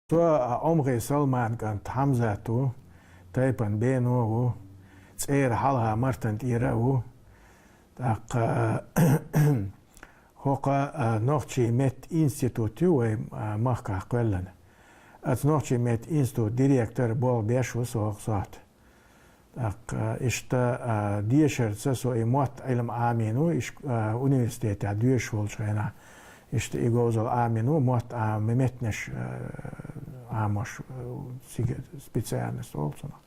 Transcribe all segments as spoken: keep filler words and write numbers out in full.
Со Ӏумгий Салман кӀант Хьамзат ву, тайпан бено ву, цӀера хьалха Мартан тӀера а ву. ТӀаккха хӀокху а, нохчийн меттан институт ю вай, а, махкахь кхоьллина. Оцу нохчийн меттан институтан директор болх беш ву со хӀокху сохьта. ТӀаккха, а, иштта, а, дешарца со и мотт Ӏилма Ӏамийна ву, иш-, а, университетехь доьшуш волчу хенахь, иштта и говзалла Ӏамийна ву, мотт Ӏа-, меттанаш, а, Ӏамош, а, цига специальность олу цунах.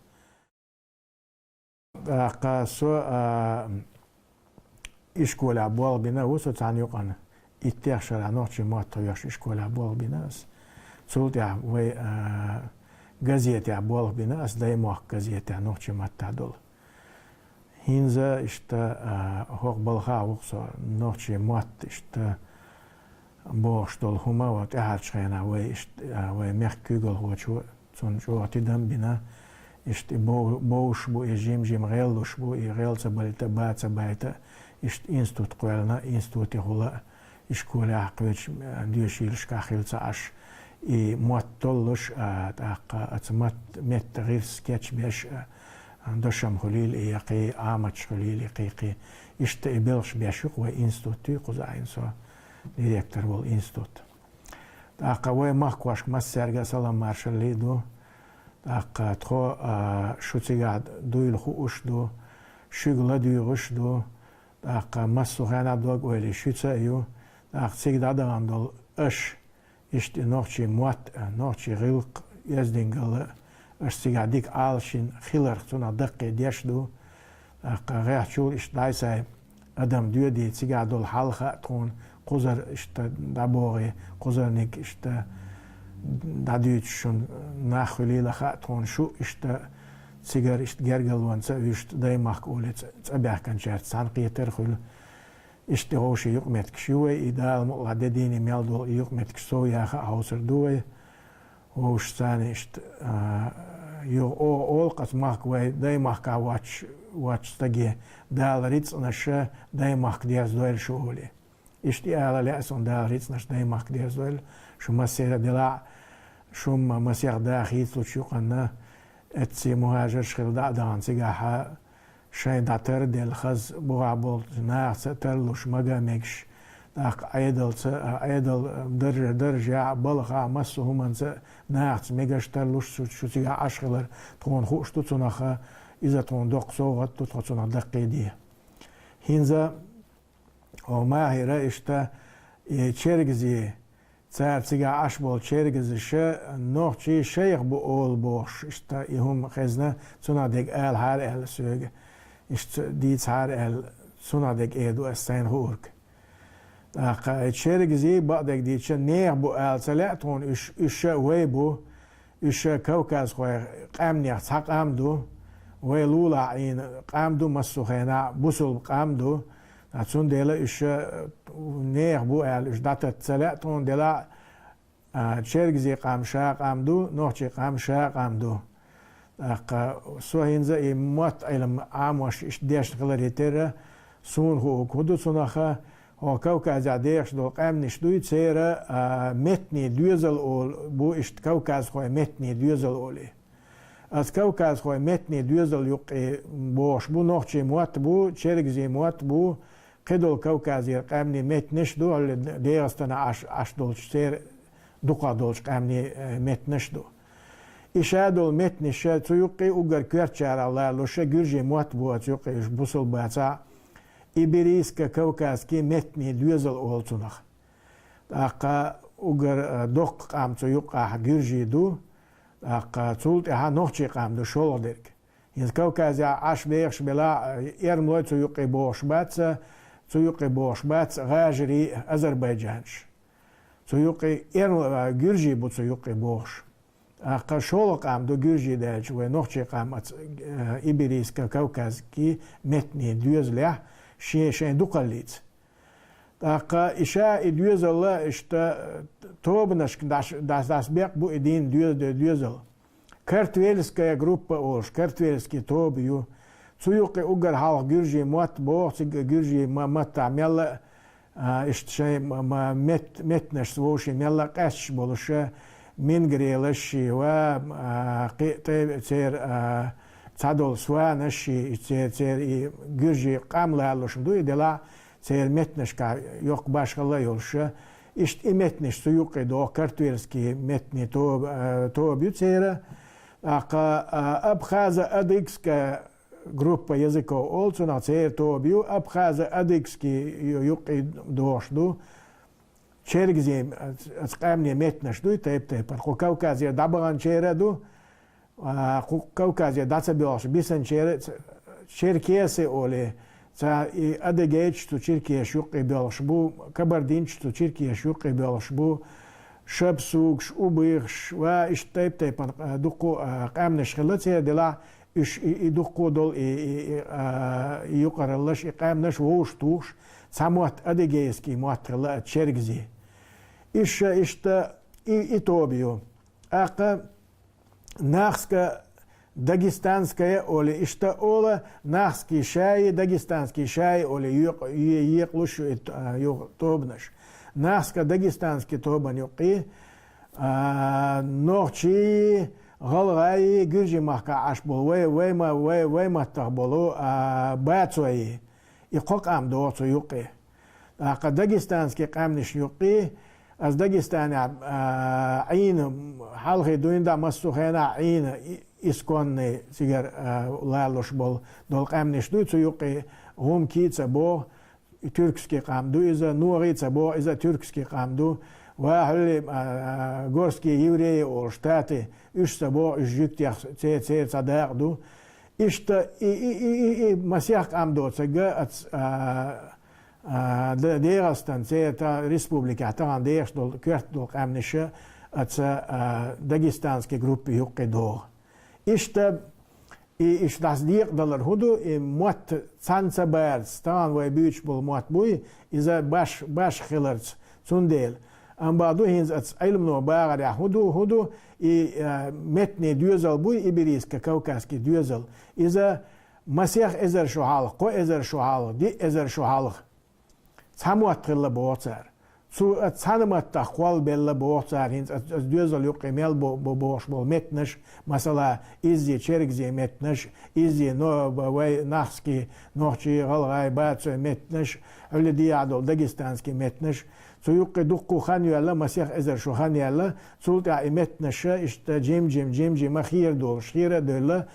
ТӀаккха со, а, ишколехь болх бина а ву со цхьана юкъана. Иттех шарахь нохчийн мотт хьоьхуш ишколехь болх бина аса. Цул тӀаьхьа вай, а, газетехь болх бина аса, Даймохк газетехь нохчийн маттахь долу. ХӀинца иштта, а, хӀокху балхахь ву-кх со, нохчийн мотт иштта бохуш долу хӀума, вай тӀаьхьарчу хенахь вай иштта, а, вай мехкан куьйгалхочо цунна чӀогӀа тидам а бина. Иштта и бов-, бовш бу, и жим-жима гӀеллуш бу, и гӀел ца байта, ба ца байта, иштта институт кхоьллина, институтехула ишколехь кхечу, а, доьшийлашкахь хилла ца Ӏаш. И мотт толлуш, а, тӀаккха оцу мотт-, меттан гӀирс кечбеш, а, дашам хуьлийла и, я кхин Ӏаматаш хуьлийла и, кхин, кхин. Иштта и белхаш беш ю-кх вай институт, кхузахь Ӏийна со директор волу институт. ТӀаккха вай махкошка массаьрга а салам маршалла ду. ТӀаккха тхо, а, шу цигахь дуйла хууш ду, шуьга ладуьйгӀуш ду. ТӀаккха массо а хенахь дог ойла шуьца а ю. ТӀаккха цига дӀадахана долу аша, иштта и нохчийн мотт а, нохчийн гӀиллакх а, оьздангалла а, аша цигахь дика Ӏалашйина хиларх, цунах даккхий деш ду. ТӀаккха гӀеххьачул иштта дӀай-схьай адам доьдий, цигахь долу хьал хаьа тхуна, кхузара иштта дӀабогӀий, кхузарниг иштта дӀадуьйцуш шуна нах хуьлийла хаьа тхуна, шу иштта цигара иштта гергарлонца а вуьшта, Даймахка олий цӀа-, цӀа баьхкинчаьрца цхьаьна кхетар а хуьлу. Иштта и вовшийн юкъаметтигаш ю вай, и Дала мукъалахь де дийне мел долу и юкъаметтигаш сов яха а хьовсур ду вай. Вовшашца иштта, а, юха о-, олу-кх аса махка вай Даймахкахь воцчу, воцчу стаге: «Дала рицкъанаша Даймахка дерзадойла шу», — олий. Иштта и ала лаьа суна: «Дала рицкъанаша Даймахка дерзадойла шу массеран а, делахь а шу-м масех да хийцалучу юкъанна». Эцций мухӀажарш хилла дӀа а дахана цигахь, шайн дӀа тара а делла, хаза бухахь болчу нахаца а тарлуш, мага а мегаш, тӀаккха Ӏедалца, Ӏедал даржа-, даржехь а, балхахь а, массо а хӀуманца а нахаца мегаш а тарлуш, шу, шу цигахь Ӏаш хилар тхуна хууш ду цунах, иза тхуна доккха совгӀат ду, тхо цунах даккхий де. ХӀинца О, Махира, иштта, и чергазий, цара цигахь Ӏаш болу чергазаша нохчий шайх бу олу бохуш, иштта и хӀума хезна, цунах дерг алахьара аьлла соьга, иштта дийцахьара аьлла, цунах дерг эр ду ас сайна хуург. ТӀаккха и чергазий, бакъдерг дийцича, нехан бу ала ца лаьа тхуна уьш, уьш ша вай бу, уьш ша кавказхойн къаьмнех цхьа къам ду, вай лулахь Ӏийна къам ду, массо а хенахь бусулба къам ду. Ткъа цундела уьш ша нехан бу аьлла, уьш дӀататта ца лаьа тхуна, делахь а, чергазийн къам ша къам ду, нохчийн къам ша къам ду. ТӀаккха со хӀинца и мотт Ӏилма Ӏамош иштта дешна хиларе терра, суна хуург хӀун ду цунах, хӀо Кавказехь дехаш долу къаьмнаш дуй, церан, а, меттанийн доьзал олу бу, иштта кавказхойн меттанийн доьзал олий. Аса кавказхойн меттанийн доьзал юккъе бохуш бу, нохчийн мотт бу, чергазийн мотт бу, кхидолу Кавказера къаьмнийн меттанаш ду, хӀалле ДегӀастанахь Ӏаш, Ӏаш долчу церан дукхах долчу къаьмнийн, э, меттанаш ду. И ша долу меттанаш ша цу юккъе уггар коьртачарах лоруш ша гуьржийн мотт бу, оцу юккъе уьш бусулба бацахь, иберийско-кавказский меттанийн доьзал олу цунах. ТӀаккха уггар, э, доккха къам цу юккъехь гуьржий ду, тӀаккха цул тӀаьхьа нохчийн къам ду шолгӀа дерг. ХӀинца Кавказехь Ӏаш бехаш белахь, эрмалой цу юккъе бохуш бац, цу юккъе бохуш бац гӀажарий, азербайджанаш. Цу юккъе эрмал-, гуьржий бу цу юккъе бохуш. ТӀаккха шолгӀа къам ду гуьржий даьлча, вай нохчийн къам аца, э, иберийско-кавказский меттанийн доьзалехь шен-шайн дукхаллица. ТӀаккха и ша и доьзалла иштта тобанашка даш-, дас-, дас бекъ бу и дин доьз-, доьзал. Картвельская группа олуш, картвельский тоба ю. Цу юккъе уггар хьалха гуьржийн мотт боху, цига гуьржийн ма-, маттахь мелла а, а, иштта шайн ма-, ма-, мет-, меттанашца вовшийн мелла а къаьсташ болуш, а, мингрелаш ши ва, а, кхи-, тӀе-, цер, а, цхьадолу сванаш ши, и цер, цер и гуьржий къам лалуш ма ду, и делахь церан меттанашкахь йоккха башхалла а йолуш. Иштта и меттанаш цу юккъе догӀу, картверский меттанийн тоба, а, тоба ю церан. ТӀаккха, а, абхазо-адыгская группа языков олу цунах, церан тоба ю, абхазо-адыгский ю-, юккъе догӀуш ду. Чергазийн, аса къаьмнийн меттанаш дуй, тайп-тайпана. Кху Кавказера дӀабаханчеран а ду, а, кху Кавказе дӀа ца боьлхуш бисанчеран а, ц-, черкесы олий, цхьа и адыгейчу цу черкеша юккъе боьлхуш бу, кабардинчу цу черкеша юккъе боьлхуш бу, шабсугаш, убыхаш, ва иштта тайп-тайпана, а, дуккха, а, къаьмнаш хилла церан делахь, уьш и, и дуккха долу и, и, и, а, и юкъараллаш, и къаьмнаш вовшахтухуш, цхьа мотт, адыгейский мотт хилла, а, чергазийн. Иша иштта и, и тоба ю. ТӀаккха нахско-дагестанская олий, иштта олу, нахский шаи, дагестанский шаи олий, екъ-, е-, екъалуш ю и т-, а, ю тобанаш. Нахско-дагестанский тобанна юккъе, а, нохчий, гӀалгӀай, гуьржийн махкахь Ӏаш болу вай, вай ма-, вай, вай маттах болу, а, бацой, и кхо къам догӀу цу юккъе. ТӀаккха дагестанский къаьмнашна юккъе, аса Дагестанехь, а, Ӏийна, хьалхе дуьйна дӀа массо а хенахь Ӏийна, и-, исконный цигара, а, лалуш болу, долу къаьмнаш дуй, цу юккъе гӀумкий ца богӀу, и тюркский къам ду иза, ногӀий ца боху, иза тюркский къам ду. Ва хьуьллий, а, горские евреи олуш, тати, уьш ца боху, уьш жуьгтех це-, церан цхьа дакъа ду. Иштта и, и, и, и, и масех къам доцург а, ац-, а, а, Д-, ДегӀастан, церан та-, республикехь тахана дехаш долу, коьрта долу къаьмнаш а, аца, а, дагестанский группе юккъе догӀу. Иштта И иштта дӀасадекъадалар хӀун ду, и мотт цхьаьна ца барца, тахана вай буьйцуш болу мотт буй, иза баш-, башха хиларца, цундела. Амма бакъ ду хӀинца аца Ӏилмано бахарехь хӀун ду, хӀун ду, и, а, меттанийн доьзал буй, иберийско-кавказский доьзал. Иза масех эзар шо хьалха, кхо эзар шо хьалха, диъ эзар шо хьалха. Цхьа мотт хилла боху цара. Цу, а, цхьана маттах кхоллабелла боху цара, хӀинца ас, ас доьзал юккъе мел бо-, бо-, бохуш болу меттанаш, масала, иззи чергзи меттанаш, иззи но-, б-, вай нахски, нохчий, гӀалгӀай, бацой меттанаш, хьуьлла дехьа долу дагестанский меттанаш. Цу юккъе дуккха хан йоьлла, масех эзар шо хан йоьлла, цул тӀаьхьа и меттанаш иштта жим-жим, жим-жима хера долуш, хера а девлла,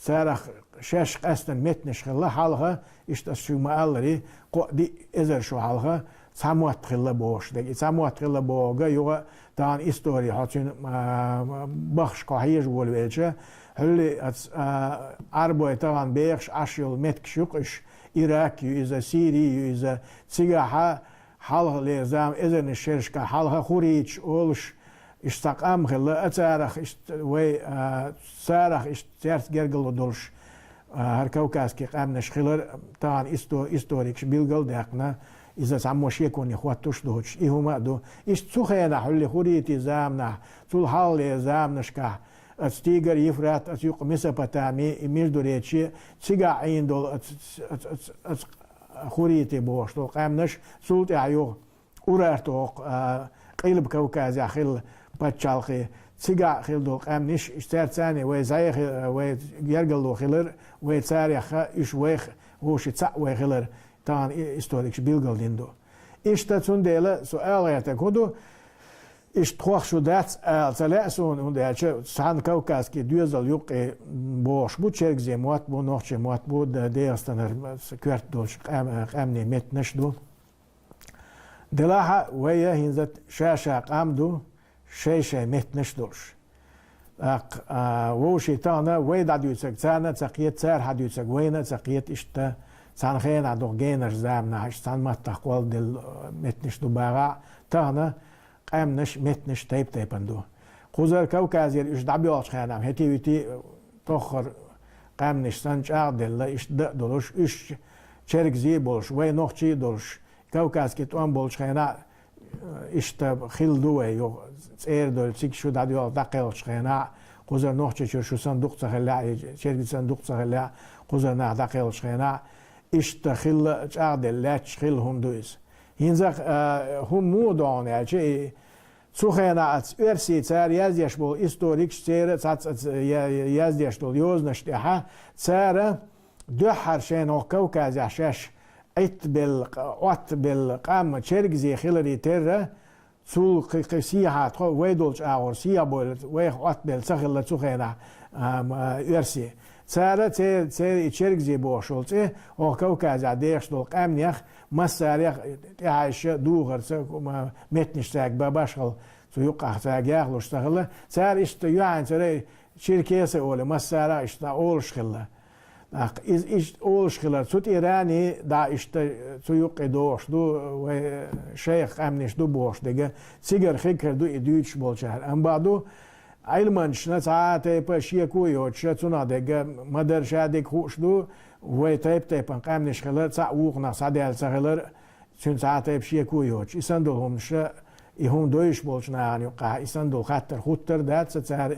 царах шаьш къаьстина меттанаш хилла хьалха, иштта ас шуьга ма-аллара, кхо-диъ эзар шо хьалха цхьа мотт хилла бохуш дерг. И цхьа мотт хилла бохург юха тахана истори хьо цуьнан, а, бахаш кхо хьежа волавелча, хьуьллий аца, а, Ӏарбой тахана бехаш Ӏаш йолу меттигаш ю-кх уьш, Ирак ю иза, Сири ю иза, цигахьа хьалхалера зама, эзарнаш шерашкахь хьалха хурриташ олуш, иштта цхьа къам хилла, а царах иштта вай, а, царах иштта цаьрца гергарло долуш, а, хӀара кавказский къаьмнаш хилар тахана исто-, историкаша билгал а даьккхина, иза цхьаммо шеконе хӀоттуш а доцуш, и хӀума а ду. Иштта цу хенахь, хьуьллий хурритийн заманахь, цул хьалхалера заманашкахь, аца Тигр, Ефрат, аца юккъе Месопотами, и Междуречье, цигахь Ӏийна долу аца, аца, аца, аца хурритий бохуш долу къаьмнаш, цул тӀаьхьа юха Урарту хӀокху, а, Къилба Кавказехь хилла пачхьалкхе, цигахь хилла долу къаьмнаш, цаьрца цхьаьна вай зӀе хи-, вай гергарло хилар, вай царех а, уьш вайх а, вовшийн цхьаъ вай хилар, тахана и-, историкаша билгалдина ду. Иштта цундела со ала гӀертарг хӀун ду, иштта тхох шу дац ала ца лаьа суна, хӀунда аьлча цхьана кавказский доьзал юккъе бохуш бу, чергзе мотт бу, нохчий мотт бу, ДегӀастанара коьрта долчу къаьм-, къаьмнийн меттанаш ду. Делахь а вай а хӀинца ша-ша къам ду, шай-шай меттанаш долуш. ТӀаккха, а, вовшийн тахана вай дӀадуьйцург царна а ца кхета, цара хьадуьйцург вайна а ца кхета, иштта цхьана хенахь дукха генарчу заманахь иштта цхьана маттах кхолладелла, а, меттанаш ду бахахь, тахана къаьмнаш, меттанаш тайп-тайпана ду. Кхузара Кавказера уьш дӀабоьлхучу хенахь, хӀетий-витий тоххара къаьмнаш санна чӀагӀделла, иштта дан а долуш, уьш чергзий а болуш, вай нохчий а долуш, кавказский тӀом болчу хенахь, иштта хилла ду вай юха, цӀера долу цига шу дӀадоьлху дӀакхелхачу хенахь, кхузара Нохчийчуьра шу санна дукха ца хиллехь, и чергзий санна дукха ца хиллехь, кхузара нах дӀакхелхачу хенахь, иштта хилла чӀагӀделла лаьтташ хилла хӀума ду иза. ХӀинца, а, хӀума муха догӀу аьлча, и Цу хенахь оцу оьрсийн цара яздеш болу историкаш, церан цхьацца оцу я-, яздеш долу йозанаш тӀехь, цара дуьххьара шайна хӀокху Кавказехь шаьш Ӏиттабелла, Ӏоттабелла къам чергазий хиларе терра, цул кхин, кхин сехьа тхо вай долчу агӀор сехьа бойла, вайх Ӏоттабелла ца хилла цу хенахь, а, м, а, оьрсий. Цара церан, церан и чергазий бохуш йолу цӀе хӀокху Кавказехь дехаш долу къаьмнех массарех тӀаьхьаьжча духарца, м, меттанаш цаьрга ба-, башхалла, цу юккъехь цаьрга яхлуш ца хилла. Цара иштта юьхьанцара черкесы олий, массара а иштта олуш хилла. ТӀаккха иза иштта олуш хилар, цу тӀе рани, да, иштта цу юккъе дохуш ду, вай шайх къаьмнаш ду бохуш дерг, цигара хир ду и дуьйцуш болчара. Амма бакъду, Ӏилманчашна цхьа а тайпа шеко а йоцуш, цунах дерг ма-дарра ша дерг хууш ду, вай тайп-тайпана къаьмнаш хилар, цхьаъ вукхунах схьадаьлла ца хилар, цуьнан цхьа а тайпа шеко а йоцуш. И санна долу хӀуманаш, и хӀума дойуш болчу нахана юккъехь, и санна долу хаттар хуттар а дац сан цара,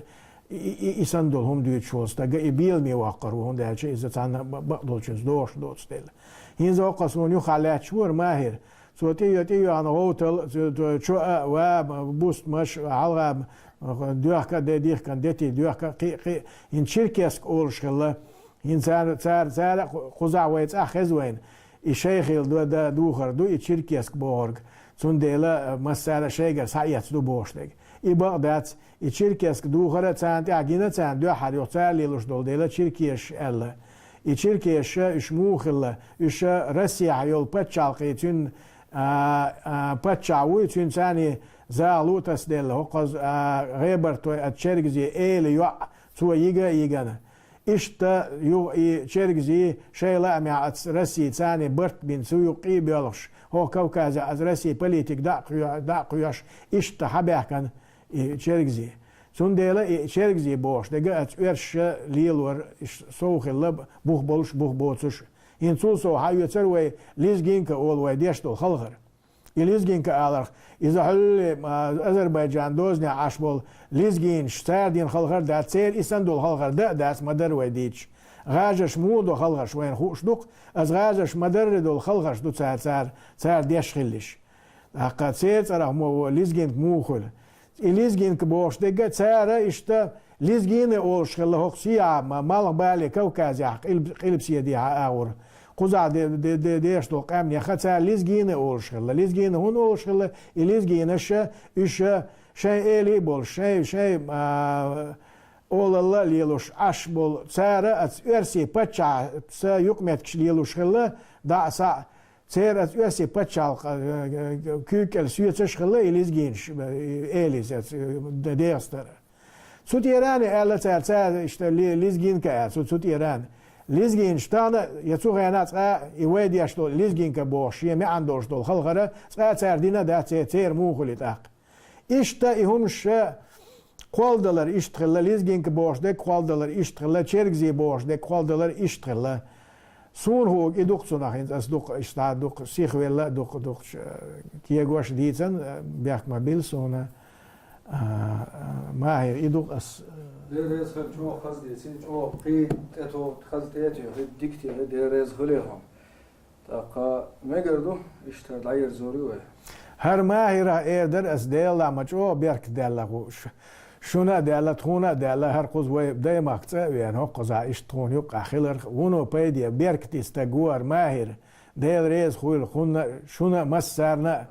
и, и, и, и санна долу хӀума дуьйцуш волу стаг, и беламе воккхур ву, хӀунда аьлча иза цхьанна бакъ-, бакъдолчуьнца дохуш доцу дела. ХӀинца хӀокху суна юххехь лаьтташ вара Махир. Цо тӀе-, тӀеоьхна гӀовтал, цо, цо чо а, ва а, бустамаш, хьалха а, доьхка а, де-, дихкан дети доьхка а, кхин а, кхин а. ХӀинца Черкесск олуш хилла. ХӀинца цара, цара, цара а кху-, кхузахь вай цӀахь хеза вайна. И шайх хилла ду-, да-, духар ду, и Черкесск бохург. Цундела, а, массара а шайгара схьаэцна ду бохуш дерг. И бакъ дац, и Черкесск духар а царна тӀехь гина, царна дуьххьара юха цара лелош долу дела черкешаш аьлла. И черкешаш, уьш муха хилла? Уьш Россехь йолу пачхьалкхе цуьнан, а, а, паччахь вуй, цуьнан царний захало а тасаделла, хӀокхуза, а, гӀебартой, а, чергазий эла йоӀ, цо йига а йигана. Иштта юха и чергазий шайн лаамехь оцу Росси царний барт бина, цу юккъе а боьлхуш, хӀокху Кавказехь оцу Росси политика дӀа а кхоьхьуш, дӀа а кхоьхьуш, иштта схьабаьхкина и чергазий. Цундела и чергазий бохуш дерг оцу оьрсаша лелор, иштта сов хилла, бух болуш, бух боцуш. ХӀинца цул сов схьаоьцура вай лезгинка олу вай деш долу халхар. И лезгинка аларх, иза хьуьлле, а, Азербайджан дозанехь Ӏаш болу лезгинаш, цара дина халхар а дац, церан и санна долу халхар дан а дац, ма-дарра вай дийцча. ГӀажарш муха до халхарш вайна хууш ду-кх, аса гӀажарш ма-дарра долу халхарш ду цара, цара, цара деш хиллиш. ТӀаккха церан цӀарах мо лезгинка муха хуьлу? И лезгинка бохуш дерг а цара иштта лезгина олуш хилла хӀокху сехьа ма-, малхбале Кавказехь къилб-, къилбаседехьа агӀор. Кхузахь де-, де-, де-, деш долу къаьмнех а цара лезгина олуш хилла. Лезгина хӀунда олуш хилла? И лезгинаша, уьш шайн эли а болуш, шайн, шайн, а, олалла а лелош Ӏаш болу. Цара оцу оьрсийн паччахьца юкъаметтигаш лелош хилла, дӀа а, схьа а. Церан оцу оьрсийн пачхьалкх-, э, э, куьйга кӀел соьцуш хилла и лезгинаш, э, элица, э, ДегӀастара. Цу тӀера а аьлла цара, цара иштта ле-, лезгинка аьлла, цу, цу тӀера а. Лезгинаш тахана, я цу хенахь цкъа а и вай деш долу лезгинка бохуш, шен маьӀна долуш долу халхара, цкъа а цара дина а дац, церан муха хуьлу тӀаккха. Иштта и хӀумаш кхолладалар иштта хилла, лезгинка бохуш дерг кхолладалар иштта хилла, чергазий бохуш дерг кхолладалар иштта хилла. Суна хууг и дукха цунах хӀинца, ас дукха иштта дукха сихвелла, дукха, дукха, э, кегош дийцан, э, бехк ма билла суна. А, а, Махир, и дукха ас, э, Дела реза хила, чӀогӀа хаза дийцина, чӀогӀа кхин тӀетоху, хаза тӀетоху, дика техи, Дела реза хуьлий хьуна. ТӀаккха мегар ду, иштта дӀаерзор ю вай. ХӀара Махира эр дара ас, Дела ма чӀогӀа беркат даьлла ху-, ш-, шуна а даьлла, тхуна а даьлла, хӀара кхуза вай даймахка цӀа а веана, хӀокхузахь иштта тхуна юккъахь хиларх, вуно пайде, беркате стаг ву хӀара Махир. Дела реза хуьлда хьуна, шуна а, массарна а.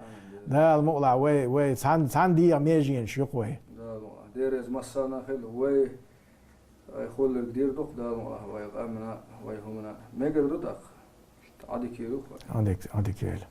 Дала мукъалахь вай, вай цхьан-, цхьана дегӀан меженаш ю-кх вай. Дала мукъалахь. Дела реза массарна а хуьлда, вай Ай хуьлург дийр ду-кх Дала мукъалахь вай къамна, вай хӀумана. Мегар ду тӀаккха? Ӏадика йийр ю-кх вай. Ӏадика, Ӏадика йойла.